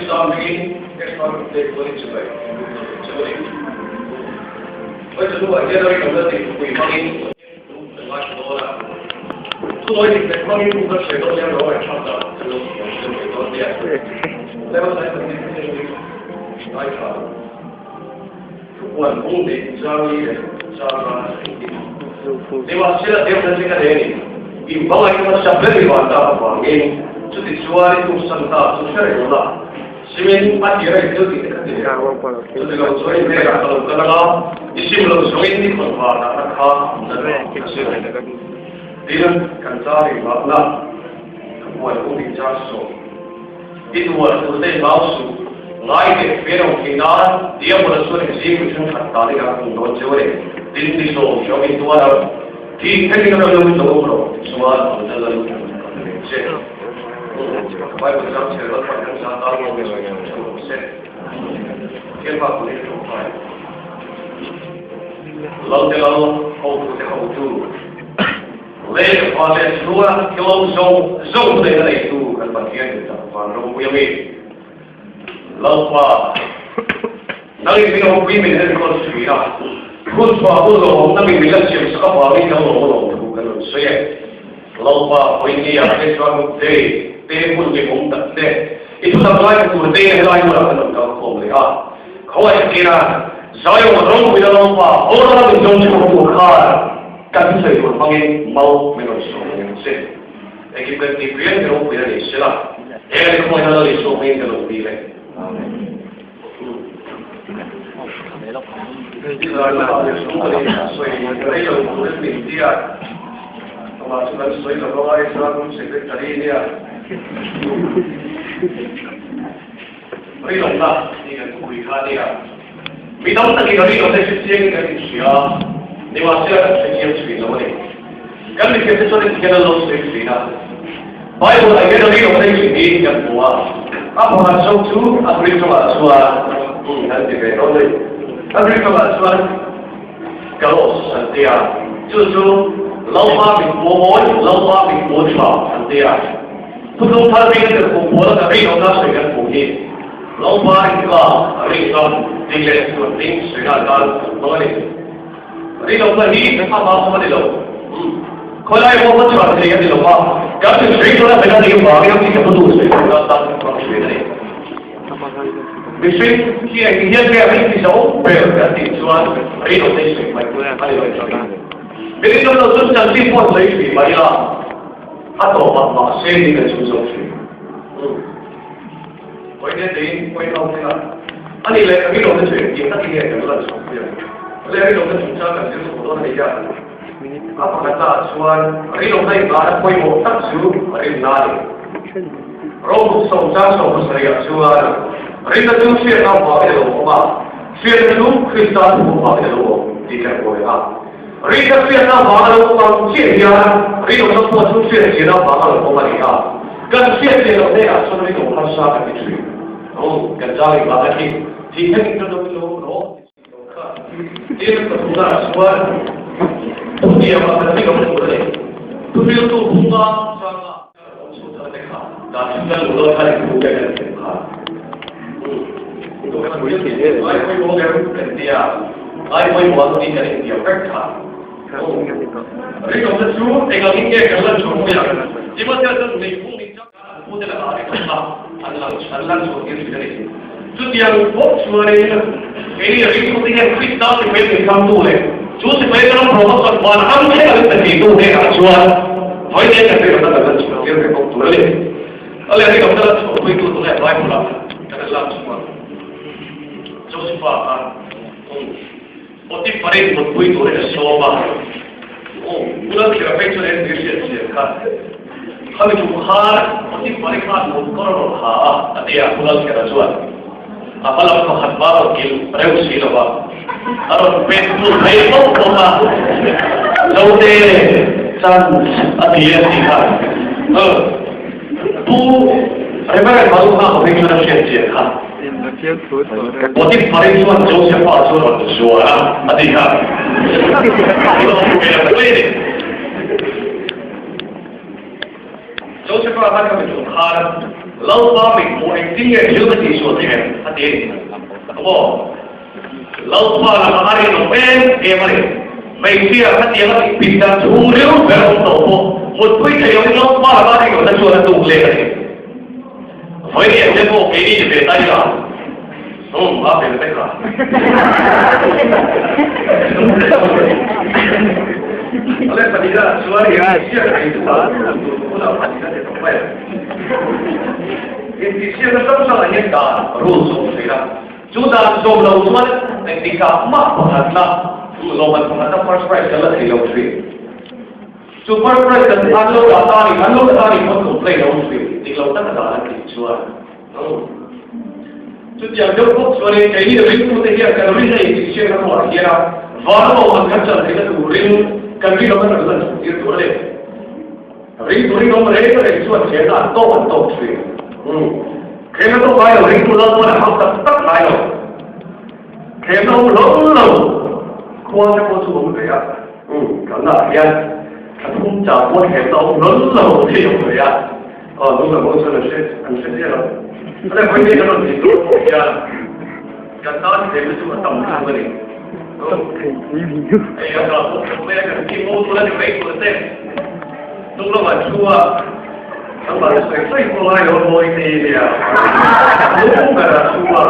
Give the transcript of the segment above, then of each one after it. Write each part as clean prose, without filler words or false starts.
Zangin extra update pawh hi chibai duh lo che u ni. Vawi chu hnuah hian a rinawmna tih thupui hmangin thu kan ngaithla dawn a. Thunawi dik leh hmangin thu kan sawi dawn hian ro ngaihthlak dan kan lo thiam deuh mai dawn nia. Level Simon hi thil hi ngaithla ang. Thupuan bung dik Zangi leh Zanga engtin. Nimahsela Devna che ka nei a ni. In bangaih hmasa ber i van tak avangin chuti chuan i tumsan ta chu hre reng la. Simin a tir a i thil tih te kha ti leh rawh. Chuti lo chuan i hnenah ka lo kal anga i sim loh zawngin i khawn var dahna kha na dah ka si lo. Tin, kan chang engvahna thupuan bung dik chang sawm. I duan tur te hlau suh. Ngai teh fe lo thei nan Diabola chuan i zing mi thenkhat tan in a hung dawn cheu a ni. Tin ni zawm hriau in tuar ang. Thi thlengin a lo in lo awm rawh ti chuan an la lal kan kan ve che. Ka Bible chang chher ral pan kan zah tan lo sawi chho chho rawh se. Pathian bak turin ka tawngtai. Lal te lal, hotu te hotu. Lei va leh chhunga thilawm zawng zawng hnena neitu kan Pathian in tak van ropui a mi. Lalpa, nang in min awmpui min enkawl thin a, hun chhuah hun lawmawm nang in min la siam sak avangin kan lawm alawm thu kan rawn sawi e. Lalpa, vawiin ah te chuan te te hun lehawm tak te, i thutak lai ka tur te in helai hmunah kan rawn kal khawm leh a. Khawngaih takin a, Zion ropui Lalpa, Boral min zawng chhuak tur khan, Kan sawi tur hmangin mau min rawn sawm ang em che? Engkim kan tih pian mi ropui a ni sela, he kan khawngaihna Lal Isua hmangin ka lo dil e. Amen. Israel lamah leh chhungkaw in sawi rei lo turin min ti a, amah chu kan sawi lo vang a, Israel ram secretary nia. Rinawmna tih kan thupui kha a nia. Mi tam takin a rinawmna hi hrechiangin kan inhria a, nimahsela kan hrechiang thin lo a ni. Kan mithiamte chuan heti hian an lo sawi thin a, Bible-ah hian a rinawmna hi hrim hi kan hmu a, a pakhat zawk chu a Greek tawngah chuan kan ti ve dawn a ni. A Greek tawngah chuan kalos an ti a, chu chu Lalpa mitmuamawi, Lalpa mitmu tha an ti a. Thutlung thar bik a tel kum pawl a ka rinawmna sawi kan hmuh hi Lalpa rinka a rinna dik leh suan ding sawina atan kan hmang a ni. Rinawmna hi amah awm a ni lo. Khawilai pawh hma chhuah thei a ni lo va, kan mihring tuna hmel a nih vangin a tih a hmutu sawi theihna atan kan hmang thin a ni. Mihring hi engtin hian nge a ring ti zo ber kan tih chuan rinawmna hi sawi mai a ni lo thin. Mi rinawm lo chu chanchin pawh sawi thin mai ila. A tawpah mahse ni kan chhun zawk thin. Pawi te tein pawi ho te a. A nih leh rinawmna chu engtiang takin nge kan lan chhuah pui ang? Le rinawmna chungchang kan zir chhuah dawn a ni a. A pakhatna ah chuan rinawmna inngahna pawimawh tak chu rinna a ni. Rohmuk sawmchang sawmhmasarih ah chuan rinna chu hriatna avangin a lo awm a, hriatna chu Krista thu avangin a lo awm tih kan hmu leh a. Rinna hriatna avanga lo awm ang chiah hian rinawmna pawh chu hriatchian avanga lo awm a ni a. Kan hriatchian loh hnenah chuan rinawm harsa kan ti thin. Aw, kan zang engvanga khi thih thlengin ka dawm lo rawh ti thin lo kha. Tin, pathumnaah chuan thutiamah kan rinawm tur a ni. Thuhriltu bunga changa awm chhuah thar te kha dan thil kan luh dawn khan engphu nge kan thiam kha. Ngai pawimawh em kan tia, ngai pawimawh ang tih kan intiam vek kha. Rinawmna chu eng angin nge kan lan chhuah pui ang? Timothea chuan nei hung in chak an pute lakah rinawmna an lang an lan chhuah tir thin a ni. Chutiang bawk chuanin keini ringtute hian Krista sipai min thangtu leh chu sipai ram rawma chuan van ang thleng a min pe theitu hnenah chuan vawiin kan rinawmna kan lan chhuah tir ve bawk tur a ni. A leh rinawmna lan chhuah puitu tunge Bible ah kan han lak chhuak Josepha kha Potiphar-in mutpui turin a sawm a, Pu Lalkhira phei chuan engtir hriat chian kha khami tum khan Potiphar-i khan mut kawr a rawn ha a, a ti a, Pu Lalkhira chuan a hma lam pakhat hma rawn kil reuh si lo va, a rawn pet lut phei bawk bawk a, Zote chance a ti a tih kha. Pu Reverend Maluka ka phei chuan a hriat chian kha. Potiphar-i chuan Josepha chu rawn zuar a, a ti kha. Josepha khan ka mi tum khan. Lalpa mithmuh engtin nge thil ka tihsual thei em? a ti a ni. Maw? Lalpa lakah a rinawm em em a ni. Hmeichhia khatiang a tih pin dan chhung riau ber awm tawh pawh mutpui thei loin Lalpa lakah a rinawmna chuan a tuk leh a ni. Vawi lian te pawh keini ni ve ta ila, um, a fel vek a. Ale pahnihna chuan intihsiak a inchhuah tur hunah pahnihna te tawh mai a. Intihsiakna hrang hrangah hian dan, rules, a awm thei a. Chu dan zawm lo chuan engtikah mah pakhatna, lawmman pakhatna first prize kan la thei lo thin. Chu first prize kan an lo dah ta ni, an lo dah ta ni pawn complain a awm thin, dik lo taka dan an tih chuan. Chutiang deuh bawk chuanin keini ringtute hian kan rin a intihsiakna kawngah hian a van lawmman kan chan theihna turin kan rinawmna kan lan chhuah tir tur a ni. Ringtu rinawm reng reng chuan chhenna an tawk an tawk thin. Chhenna tawk ngai lo ringtu lal pawn a hau tak tak ngai lo. Chhenna awm lo lo khua te pawh chu awm ve a. Kalna ah hian thla thum chau pawh chhenna awm lo lo thei awm ve a. Aw nung lam ho chuan an hre an hre chiah lo. Ale vawi nge kan rawn tih tur pawh hian kan tan chhenna chu a tam thung a ni. Hei a kal pawh thawh mai a kan team ho tur a ni mai tur te. Hnung lamah thu a kan mahni sawi sawi pawh ngai lo mawi te hi nia. Hnung berah thu a.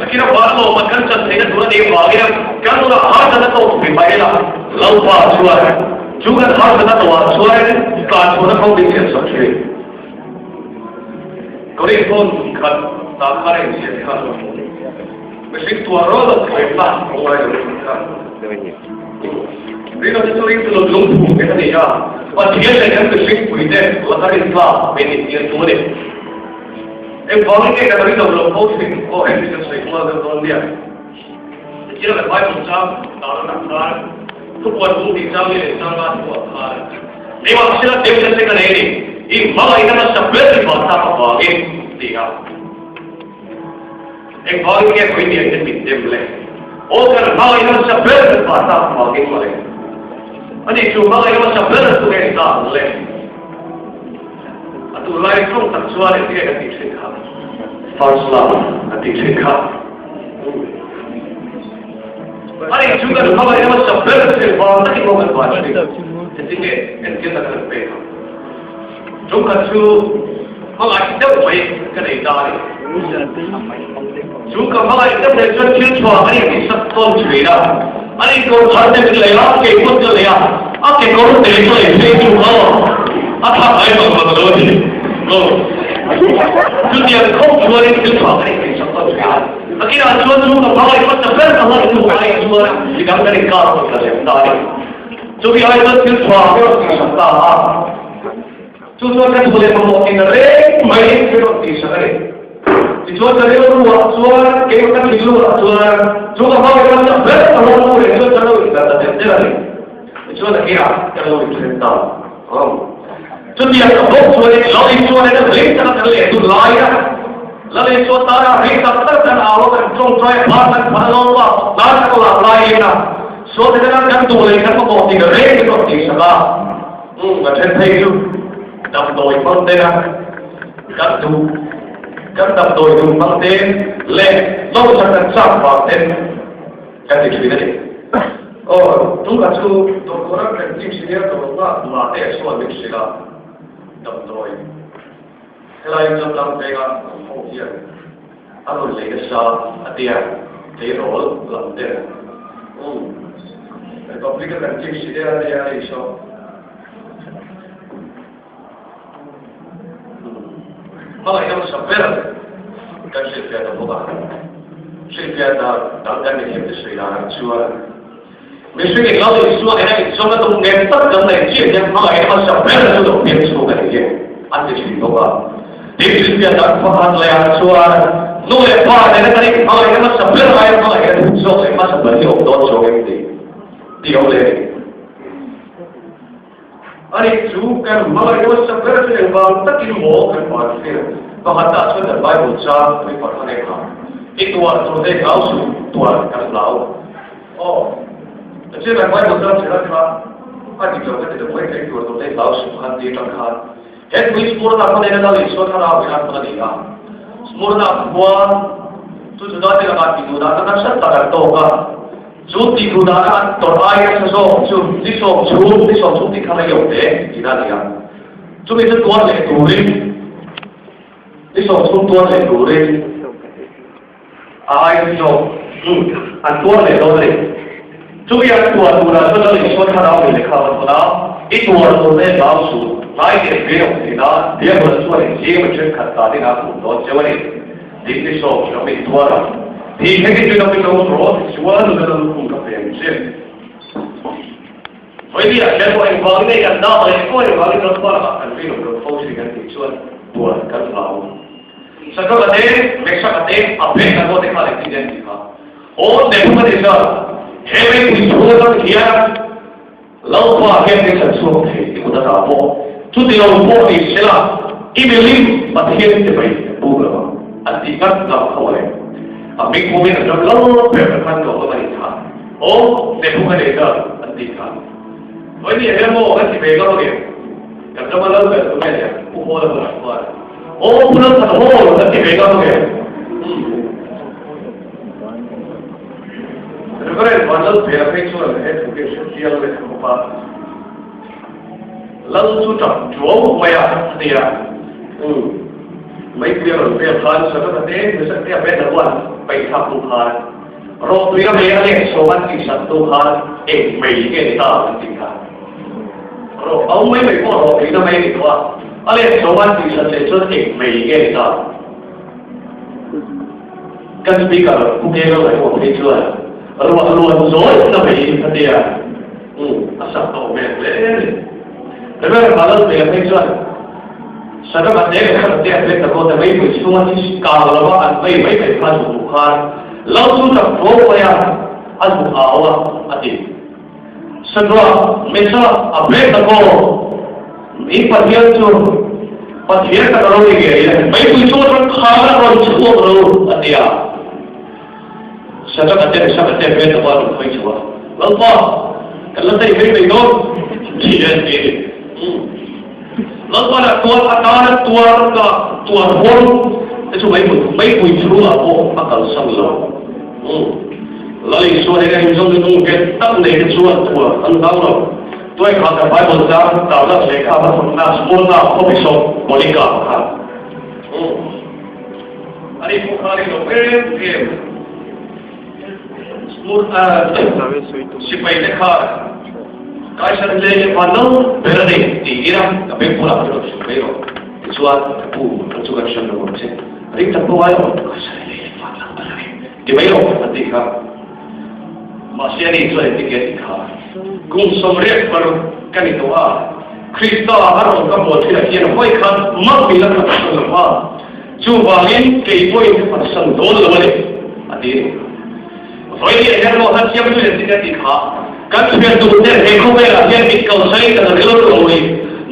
Nakina van lawm an kan chan theihna tur a nih vangin kan nunah harsatna tawk thei mai ila Lalpa chuan chu kan harsatna tawhah chuan tlan chhuahna kawng min siam sak thin. Korin pawn khat tah khan a insiam kha mihring tuah rual lo thawmna a ngai lo tih kha. Rinawm chu ringtu lo lungphu te a ni a, Pathian leh kan mihring puite laka rintlak min intir tu a ni. Engvangin nge kan rinawm lo fo thin? Aw, heng hi kan sawi kual deuh dawn nia. Tichian kan Bible chang tarlan ah khan thupuan bung tih chang leh chang nga thuah khan nimahsela demna che ka nei a ni, i hmangaihna hmasa ber i vah tak avangin ti a. Engvangin nge Puithian hian min dem le? Aw kan hmangaihna hmasa ber kan vah tak avangin mawle. Ani chu hmangaihna hmasa ber chu nge ni ta ang le? A tunlai tawng tak chuan engtinge kan tih thin kha? First love kan tih thin kha. Ani chu kan hmangaihna hmasa ber chu engvang takin maw kan vah thin? Engtinge entirna kan pek ang? Chungkhat chu hmangaih deuh mai ka nei ta a ni. Chu ka hmangaih deuh leh chuan thil chhuah a inti sak tawn thin a. An inkawr thar te min lei a, kei pawn ka lei a, a kekawr te ka lei phei chu aw, a thlak ngai bang bang lo a ni. Aw. Chutiang khawp chuanin thil chhuah kan inti sak tawn thin a. A kinah chuan chu ka hmangaih hmasa ber ka hmangaih hnu ai chuan midang kan inkar rawn tla lem ta a ni. Chumi ai chuan thil chhuah ka rawn tihsak ta a. Chu chuan ka thu leh mamawh tin reng mai ka rawn tihsak a ni. Tichuan ka rilruah chuan, keimah ka thinlungah chuan chu ka hmangaih hmasa ber ka rawn hmuh leh chuan ka lo inhlat ta der der a ni. Tichuan a kiah ka lo inthen ta. Chutiang ka bawk chuanin lo inchuanin a ring taka kan leh dun lai a, la leh chuan tana ring tak tak kan au a, kan tawngtai a, hmar kan phan a lawm a, hnar kan lak laiin a sual te tan kan duh leh kan mamawh tih reng in rawn tihsak a, umm a then phei chu damdawi hmang te a kan duh kan damdawi duh hmang te leh lawmsak kan chak vang ten kan ti thin a ni. Aw, tunah chu dawrkawra kan team senior dawr nghah mah te chuan min hrilh a, damdawi helai Changtlang venga awm ho hian a rawn lei nasa a tia, tleirawl lam ten. Umm, Republic a kan team senior a nia hei saw. Hmangaihna hmasa ber kan hrilhfiah ta bawk a, hrilhfiah dan dang kan ni thiam te sawi danah chuan mihring in Lal Isua nena inzawmna tum nghet tak kan neih chiah hian hmangaihna hmasa ber chu lo piang chhuak a ni hi an ti thin bawk a. Tin, hrilhfiah dan pakhat lehah chuan nu leh pa nena kan inhmangaihna hmasa ber aia hmangaihna thuk zawk leh hmasa ber hi awm dawn chuang em ni tih a awm leh a ni. Ani chu kan hmangaih hmasa ber chu engvang takin maw kan hman hriat? Pakhatah chuan kan Bible chang tui pakhat a kha, I tuar tur te hlau suh, tuar kan hlau. Aw, chian kan Bible chang chhela kha. A dik lo ka ti lo mai thei tur tawh leh hlau suh khan ti atang khan he tui Smurna khaw nena Lal Isua thlarau in a thawn a ni a. Smurna khua chu Juda te lakah tih duh dahna nasa tak an tawk a. Chu tih duh dahna an tawrh aia nasa zawk chu ni sawm chhung, ni sawm chhung tih kha rei lo hle tihna a ni a. Chumi chu tuar leh turin, ni sawm chhung tuar leh turin a aia nasa zawk chu an tuar leh dawn a ni. Chumi an tuar turah chuan Lal Isua thlarau leh lehkha a va thawn a, I tuar tur te hlau suh, ngai teh ve awm thei nan, Bible chuan inzing mi thenkhat ta ding a khum dawn cheu a ni. Ding ni sawm hram in tuar ang. Thi thleng in rinawm in lo awm rawh ti chuan nuna lo lukhum ka pe ang che. Vawiin ah hian pawh engvangin nge kan dah leh pawh engvangin ram bakah kan rinawm lo fo thin kan tih chuan tuar kan hlau. Sadraka te, Meshaka te, Abednego te kha engtin nge an tih kha? Aw Nebuchadnezzar, he meipui chhung atang hian Lalpa hian min chhan chhuak thei i kut atah pawh chuti lo pawh ni sela i milim Pathian te mai an buk lo ang an tih ngat ngat tho a ni. A hming pawhin an ram lal ber khan ko lam a nih kha. Aw Nebuchadnezzar an tih kha. Vawi ni hian maw kan ti ve ngam ange? Kan rama lal ber tu nge nia? Pu Hawla bulah chuan Aw Pu Lalthan Hawl kan ti ve ngam ange? Reverend Vanlalpela phei chuan he thu hi a hre chiang leh khawp a, Lal chu tap tuau mai a a ti a, Umm, meipui a rawn vel khan Sadraka te Mesaka te a ven a ruan peih thlak hnu khan rawhtui a mei a leh sawm an tihsat hnu khan eng mei nge ni ta an tih kha rawh au mai mai pawh rawhtui na mei a ni tawh a, a leh sawm an tihsat leh chuan eng mei nge ni ta. Kan speaker Pu Kelo ngaihtuah phei chuan ruah luan zawi na mai a ti a, a sak tawh hmel hle a ni. Reverend Vanlalpela phei chuan Sadaka te leh Khat te a pek ta pawh te meipui chhunga thi kang lova an vei mai mai kha zu hmuh khan lo chu tap tho mai a, a zu au a, a ti. Sadra, Mesa, Abednego, in Pathian chu Pathian tak a lo ni ngei e, meipui chu atang khan a rawn chhuak lo, a ti a. Sadra ka te, Mesa ka te, Abednego an rawn hawi chho a, Lalpa, kan la tei mai mai dawn, ti a ti. Lalpa lah chuan a tana tuar ka tuar hawn te chu meipui chhungah pawh a kalsan lo. Lal Isua nen a inzawm lutuk nghet tak nei te chuan tuar an hlau lo. Tuai kha ka Bible chang tarlan lehkha a thawkna Smurna khawpisawp Monica kha. Ani pawh kha a rin lo em em. Smurna sipai te kha Kaiser leh van lo ber a ni tih ila ka beng bulah ka rawn hrilh mai rawh. Tichuan ka pu an chu kan hriat lo ang che. Ring tak pawh ai awm Kaiser leh van lo ber a ni. Ti mai rawh an tih kha. Mahse ani chuan engtin nge a tih kha? Kum 86 ka ni tawh a, Krista a rawn ka bawl thinah hian hawi khan mal min la khat san lo va, chuvangin kei pawhin ka phatsan dawn lo a ni, a ti a ni. Vawi ni ah hian rawh hla thiam chu engtin nge a tih kha? Kan thian duh te he khawvelah hian mit kalsain kan ril lo ni,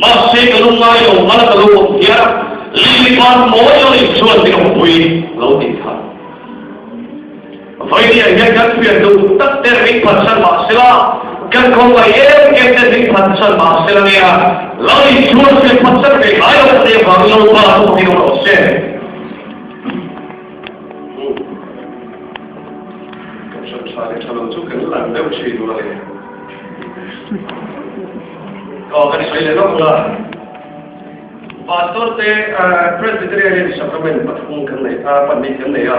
mahse ka lungngai lo mal ka lo awm hian lei pan mawi lo inchuan min awmpui lo tih kha. Vawinia hian kan thian duh tak te ring phatsan mah sela, kan khawngaih em em te ring phatsan mah sela nia, Lal Isua chu phatsan ve ngai lo te avangin Lalpa chu hming awm rawh se. Kan hran tha leh tha lo chu kan lang deuh thin tur a ni. Aw kan sawi leh lawk la. Pastor te Presbyterian Sacrament pathum kan nei a, pahnih kan nei a,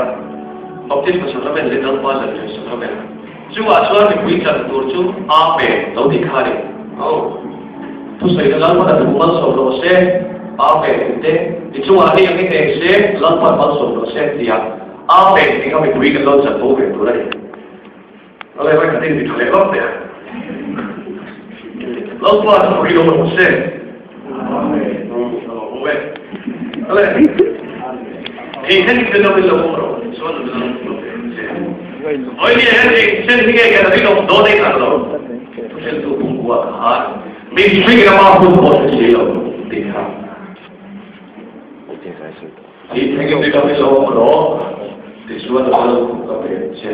Baptisma Sacrament leh Lalpa Zanriah Sacrament. Chungah chuan mipui chan tur chu Amen lo tih kha a ni. Aw. Thusawi na Lalpan a thu malsawm rawh se, Amen tih te, i chungah hei ang i hneng se, Lalpan malsawm rawh se tia Amen tih kha mipui kan lo chan bo ve tur a ni. Alai vai khatin mi tha leh vak teh a. Lalpa chu fakin awm rawh se. Amen. Awm e. Alai. Thei hen chen awm in lo awm rawh. Chuan lo lo ve che. Oi ni hen eng chen hi nge kan rin awm dawn ei ang lo. Thuhriltu pumkua khan min hring rama hun pawh hre si lo tih kha. Thei thengin rin awm in lo awm rawh. Tichuan lo lo ka ve che.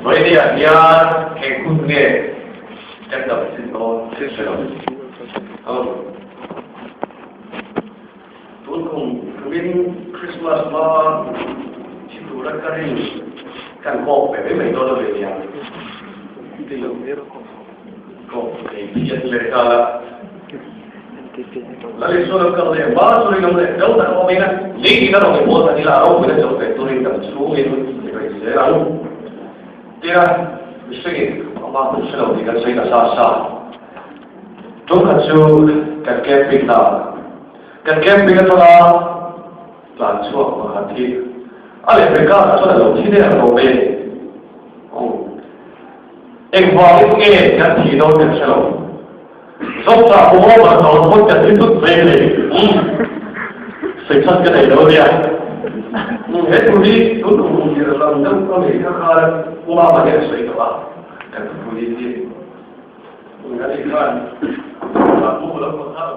Vawinia hian eng hun nge? Kan dam chin dawn thil hre lo. Aw. Tun kum kumin Christmas hma thi tura ka rin kan kawk ve mai mai dawn a ve niang. Kawk thei phian leh nghal a. Lal Isua lo kal leh hma chu rinawm leh fel tak awmin a leiin a rawn inbual tak ila a ropuina cho ve turin kan chhungin i rawn zel ang. Tia mihringin amah hmun hre lo tih kan sawi ta sa sa. Tumkhat chu kan camping na kan camping atanga tlan chhuak pakhat hi a lehpek karah chuan a lo thi der tawh mai a ni. Engvangin nge kan thih dawn kan hre lo. Zawkchah pawh awm an dawn pawn kan thi tut mai a ni. Sawichhan ka nei lo nia. He thu hi tun kum kum tir lam deuh a mi kha khan Pu Mama hian a sawi tawh a, kan thupui hi. Ani khan a mu lo kawt a.